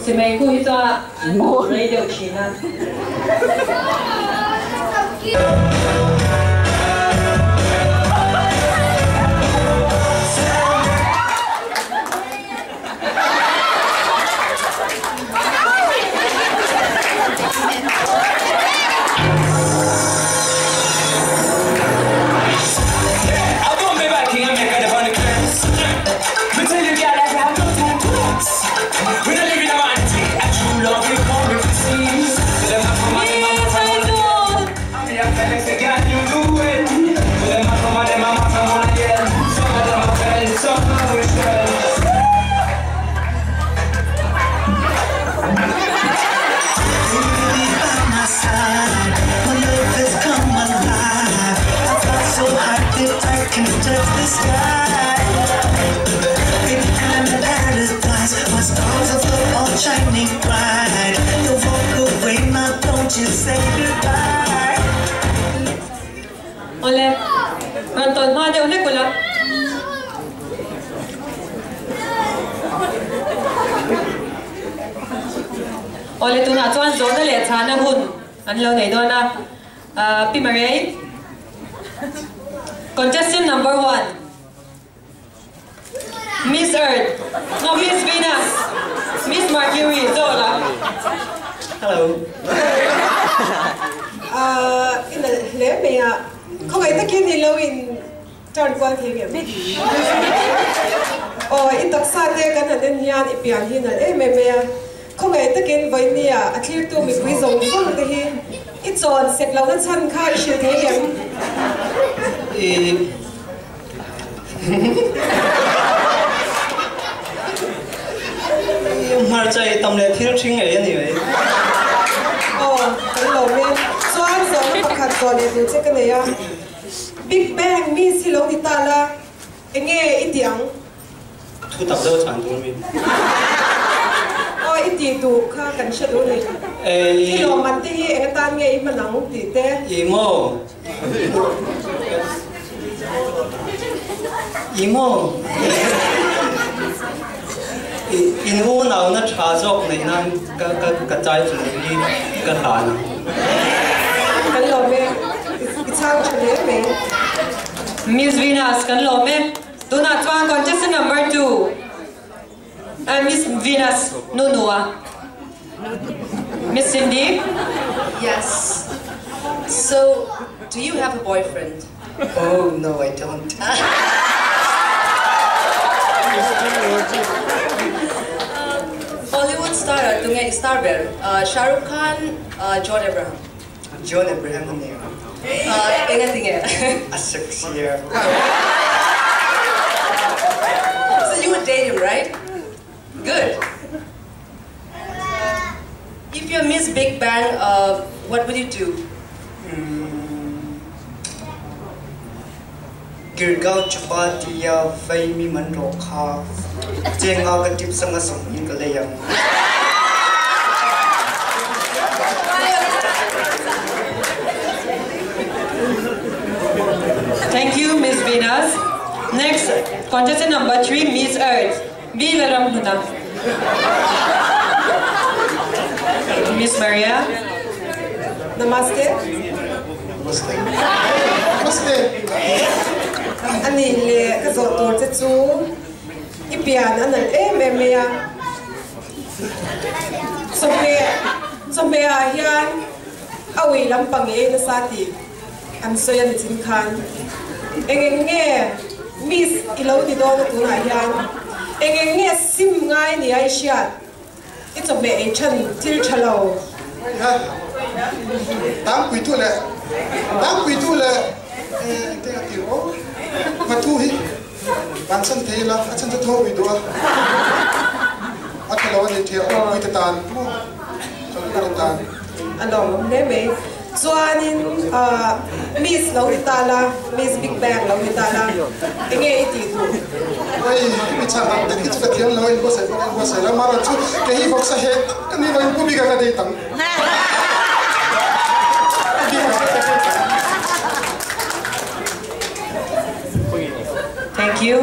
Simei khu hi chu a rei deuh thin a. Awle, rawn tawn hma deuh hlek ula. Awle, tunah chuan zawhna leh chhana hun an lo nei dawn a. Pi Marei, contestant number one. Miss Earth, no Miss Venus, Miss Mercury zawh la. Hello. Ahh i nalh hle mai a, khawngaih takin i lo in turn kual thei ngem? Aw i taksa te kan han en hian i pian hi nalh em em mai a, khawngaih takin vawinia a thlirtu mipui zawng zawng te hi i chawn sek lohna chhan kha i hrilh thei ngem? I Hmarcha ei tam leh thil ṭhing ei a ni mai. Aw, kan lo e. Chuan zawhna pakhat zawh leh tur che ka nei a. Big Bang miss hi lo ni ta la, enge i tih ang? Thu tak deuh chhan tur mi. Aw, i tih duh kha kan hre duh ni. I lawmman te hi eng atan nge i hman ang tih te. I maw? I maw? In unauna tha zawk neih nan ka ka ka chai chu hi ka hlan ang. Kan lawm e. I chhang tha hle mai. Miss Venus, kan lawm e. Tunah chuan contestant number 2 Miss Venus Nunua. Miss Cindy. Yes. So, do you have a boyfriend? Oh, no, I don't. Hollywood star ah tunge i star ber? Shah Rukh Khan, John Abraham. John Abraham a nia. Eng a ti nge? A sexy a. So you would date him, right? Good. If you're Miss Big Bang, what would you do? Girgaon Chapati-a veimi man rawh kha chenga ka tip sanga sawm in ka lei ang. Thank you, Miss Venus. Next, contestant number 3, Miss Earth. B. Lalramhluna. Miss Maria. Namaste. Namaste. Namaste. A nih leh ka zawh tur che chu i pian a nalh em em mai a. Chawhmeh chawhmeh ah hian a ui lampang ei nasa tih an sawi a ni chin khan eng eng nge miss i lo ti dawn a tunah hian eng eng nge sim ngai nia i hriat i chawhmeh ei than thil tha lo. Ha Tangpuitu leh Tangpuitu leh engte a tir aw Nghathu hi bansan thei ila a chhan chu tho ui duh a a tha lo a ni ṭhiah Tangpuite tan maw Tangpuite tan. A lawmawm hle mai. Chuanin Miss lo ni ta la, Miss Big Bang lo ni ta la, enge i tih duh? Hei, mi chhan ang tak hi chu ka thiam lo a, in buatsaih pawh ka inbuatsaih lo, amaherawh chu kei hi vawksa heh tak ka ni lo, in pu bik a ka dei tam. Pu bik a ka dei tam. Thank you.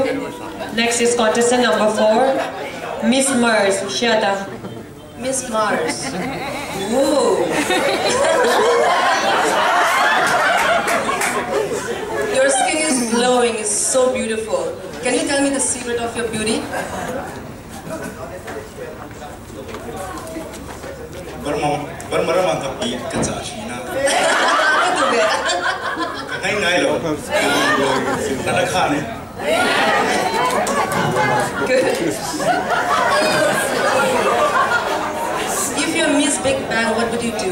Next is contestant number 4, Miss Mars Hriata. Miss Mars. Woo! Your skin is glowing, it's so beautiful. Can you tell me the secret of your beauty? Burma Burma rama ka pi ka cha thin a. Ka duh ve. Ka ngai ngai lo. Ka la khan e. Good. If you miss Big Bang, what would you do?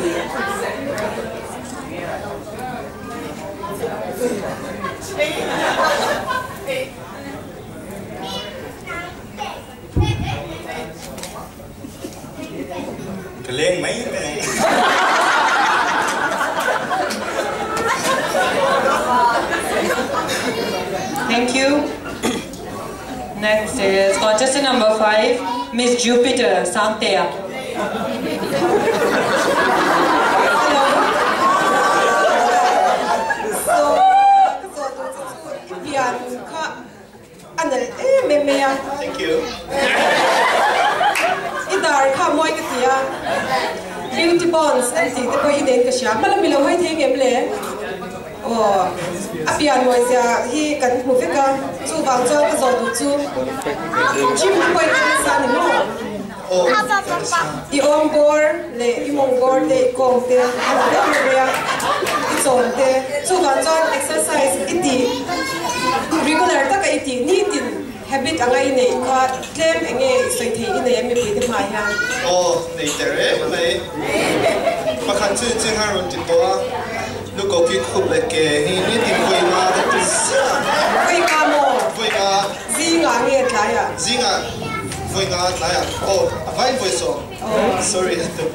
Ka leng mai mai. Thank you. Next is contestant number 5, Miss Jupiter Sangtea. Hello. So, ka zawh tur che chu i pian kha A nalh em em mai a. Thank you. I dar kha mawi ka ti a. Beauty bonds an tih te pawh i nen ka hria. Hma lam i lo hawi thei ngem le? Aw, a pian mawi zia hi kan hmu vek a. Chuvang chuan ka zawh duh chu gym te pawh i kal nasa ni maw? Aw, kal nasa. I awm bawr leh i mawng bawr te, i kawng te a nalh em em mai a. I chawn te. Chuvang chuan exercise i tih. Regular taka i tih nitin habit anga i neih kha tlem enge i sawi thei i nei a mipui te hmaah hian? Aw, nei ter em mai. Pakhat chu cheng a rawn ti tawh a, lukoki khup leh ke hi nitin vawi nga ka ti ziah. Vawi nga maw? Vawi nga. Zingah nge tlaiah? Zingah vawi nga tlaiah. Aw, a vain vawi sawm. Sorry a tu.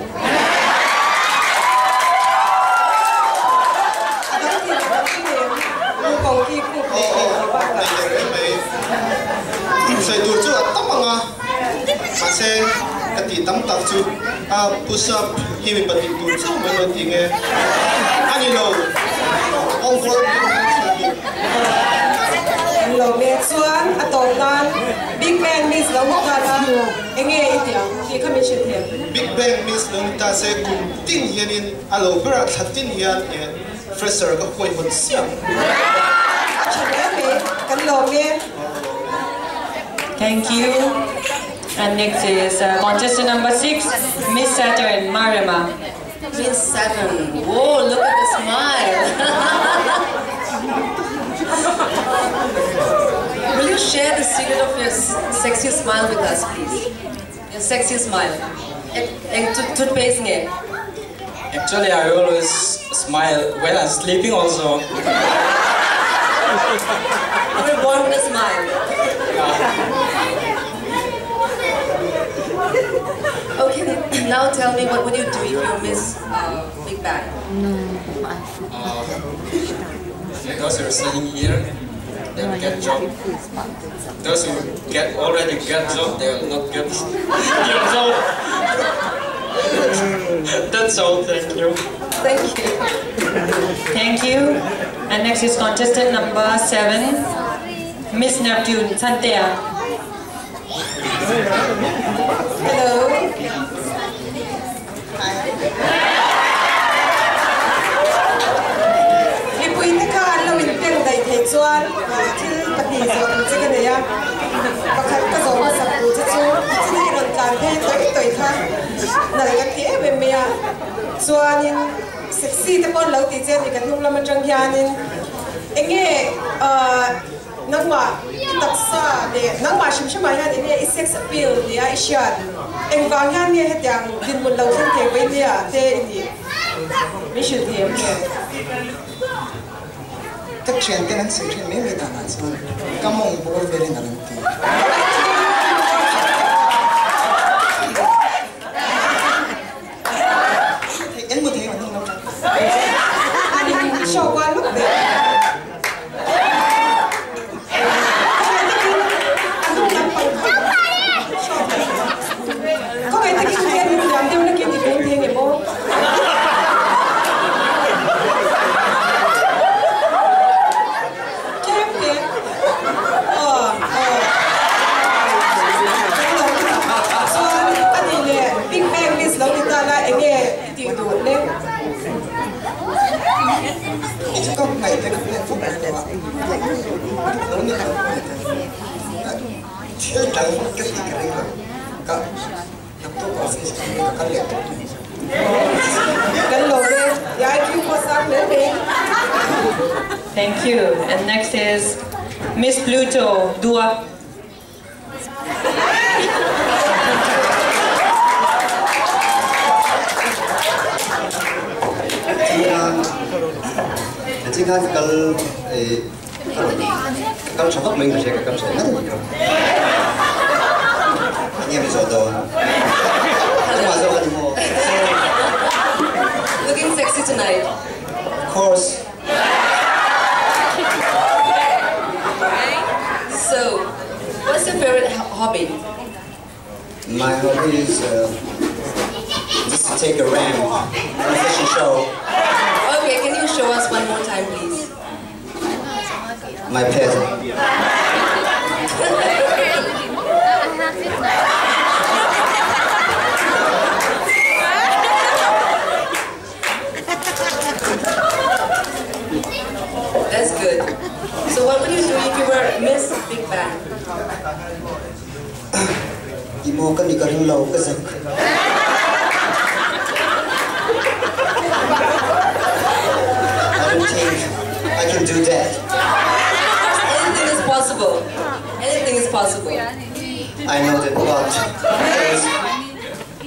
A dang ti a dang ti nen lu ko ki khup leh ke ti bak ah. Nei ter em mai. Sawi tur chu a tam ang a, mahse ka tih tam tak chu a push up hi mipa tih tur chauh mai lo ti nge a ni lo awm kual tur. Lo me chuan a tawp nan Big Man Miss lo hmu nghal a. Enge i tih ang tih kha min hrilh thei ang. Big Bang means lo ni ta se kum tin hianin a lo berah thla tin hian e fresher ka huai hawn siam. A tha hle mai, kan lawm e. Thank you. And next is contestant number 6, Miss Saturn, Marema. Miss Saturn, whoa, look at the smile. Will you share the secret of your sexy smile with us, please? Your sexy smile. Eng toothpaste nge? Actually, I always smile when I'm sleeping also. You were born with a smile. Okay, now tell me, what would you do if you miss Big Bang? Those who are sitting here, they will get job. Those who get already get job, they will not get your job. That's all, thank you. Thank you. Thank you. And next is contestant number 7, Miss Neptune, Santea. Hello. Mipuite kha an lo inpen daih theih chuan thil pahnih zawh tur che ka nei a, pakhat ka zawh hmasak tur che chu chin i rawn tlan phei tawih tawih kha nalh kan ti em em mai a, chuanin sexy te pawh an lo tih che a ni ka hnung lam atang hianin enge Nangmah i taksa leh nangmah hrim hrimah hian enge i sex appeal nia i hriat? Engvang hian nge hetiang dinhmun lo thleng thei vawi nia te i nih? Min hrilh thei ang nge? Ka thianten an sawi thin mai mai danah chuan ka mawng bawr velin a lo ti. Eng maw thei ang hnung lo tang. Show kual luk ve. Khawngaih takin hian in thiam deuh nakin i beng thei nge maw? Tlem te. Aw aw. ngaih te ka plan fawk mai lo a, lo ni lo pawh ni thei. Thil dang ka tih ka ring lo, ka naktuk office ka ka kal leh tawp mai. Kan lawm e, i IQ pawh sang hle mai. Thank you. And next is Miss Pluto Dua. Chin khan kal kal tha vak mai ka hria ka kal tha ngat a ni lo. Enge mi zawh dawn? Engmah zawk a ni maw? Looking sexy tonight. Of course. So, what's your favorite hobby? My hobby is uh, just to take a ramp on a fashion show. Okay, can you show us one more time, please? My pleasure. That's good. So what would you do if you were Miss Big Bang? I maw ka ni ka ring lo ka zak. I don't think I can do that. Anything is possible. Anything is possible. I know that but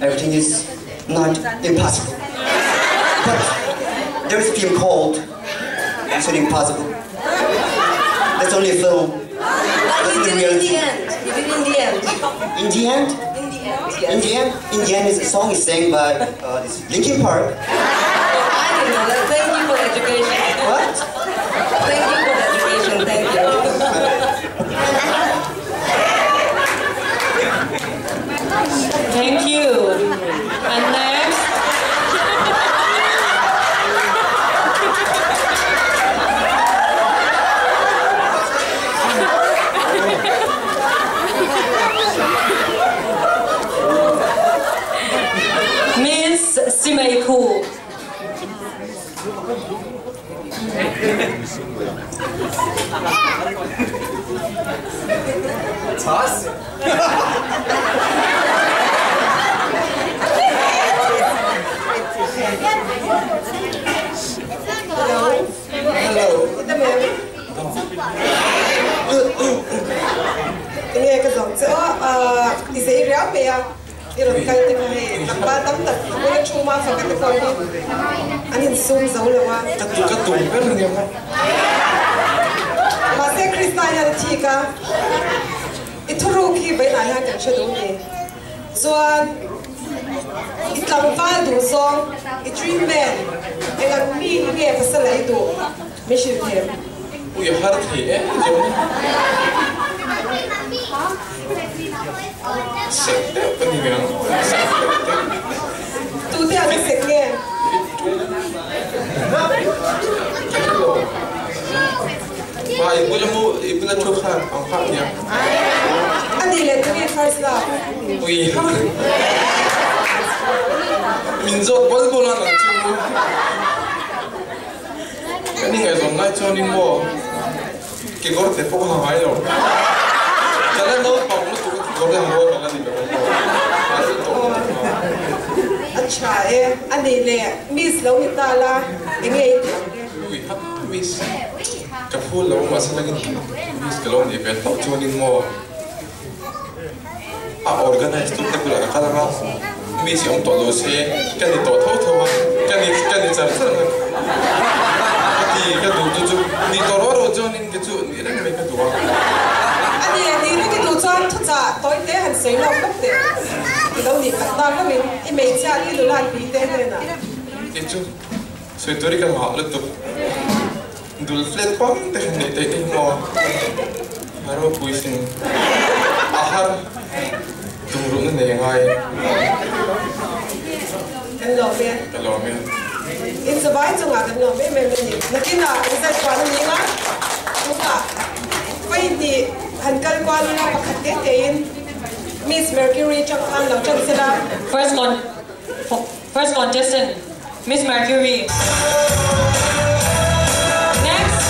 everything is not impossible. But there is a film called Mission Impossible. That's only a film. But you did it in the end. You did it in the end. In the end? In the end, yes. In the end, in the end, is a song is sang by this Linkin Park. Oh, I didn't know that. Thank you for the education. What? Thank you for the education. Thank you. Thank you. And next. Miss Simei Ku. Toss. Hello. Hello. Enge ka zawng che aw, i zei riau mai a, i rawn kal te kha hei tlangval tam tak a bula thu ma faka te pawh hi an insum zo lo a. Ka ka tum ber ania maw. Mahse Krista hian a thik a, i thuruk hi vawiinah hian kan hre duh ni. Chuan i tlangval duh zawng, i dream man, eng ang mi hi nge pasal a i duh? Min hrilh them. Ui a har thei em zawng. Sek deuh ka ni ve ang. Sek deuh te. Tute ang i sek nge? Ka hre lo. Pa i bula mu i bula thu khan ang phah nia. A nih leh tunge first love? Ui ha. Min zawt bawl bawl a nang chu. Ka ni ngaihzawm lai chuanin maw kekawr te pawh ka ha ngai lo. Ka la naupang lutuk a kekawr te ha rual ka la ni lo maw. A hre tawh lutuk a. A tha e, a nih leh miss lo ni ta la enge i tih ang le? Ui ha miss, ka phul lo mahse langin miss ka lo nih ve hlauh chuanin maw a organize tu te bulah ka kal anga miss i awm tawh lo se ka ni tawh tho tho a ka ni ka ni char char ang a ti ka duh chu chu ni tawh rawh rawh chuanin ke chu ni reng mai ka duh a. A ni a ni reng i duh chuan thuchah tawi te han sawi lawk lawk teh i lo nih khat tak lovin i hmeichhia i nula pui te hnenah. Kei chu sawi tur i ka nghah lutuk dul flat pang te han neih theih te hi maw a ropui sin a har tumruhna nei a ngai. Kan lawm e. Ka lawm e. In zavai chungah kan lawm em em a ni. Nakinah result kual a ni nga tunah pahnih han kal kual ila pakhat te tein Miss Mercury chang khan lo chan sela. First con first contestant Miss Mercury. Next.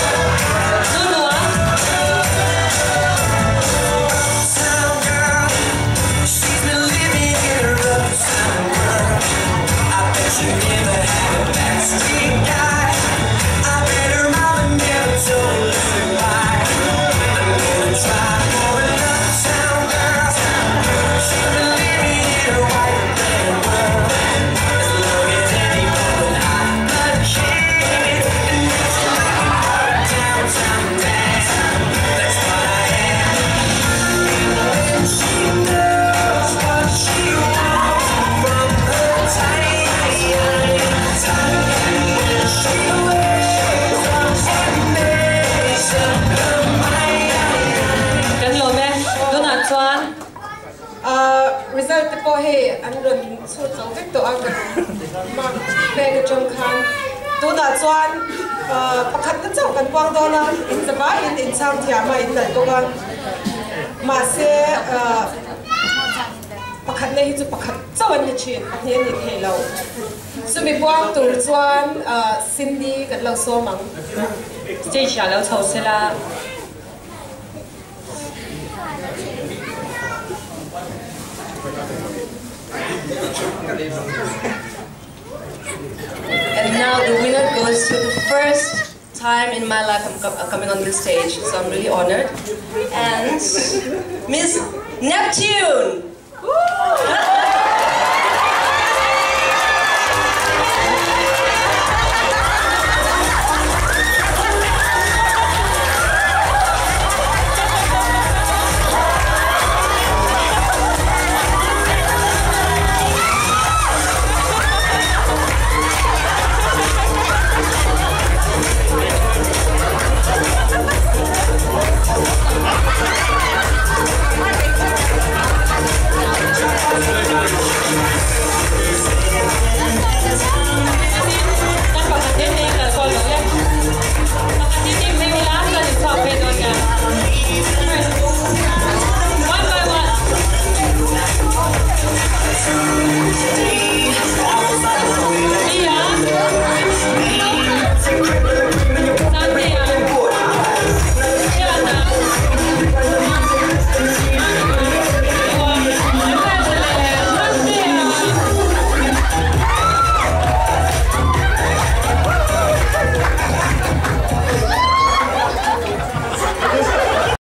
vek tawh a ka mark pek atang khan tunah chuan pakhat na chauh kan puang dawn a in zavaiin in chhang thiam a in nalh bawk a mahse pakhat na hi chu pakhat chauh an ni thin pahnih an ni thei lo chumi puang tur chuan Cindy kan lo sawm ang. Stage ah lo chho sela. And now the winner goes to the first time in my life I'm uh, coming on this stage, so I'm really honored. And Miss Neptune! Woo!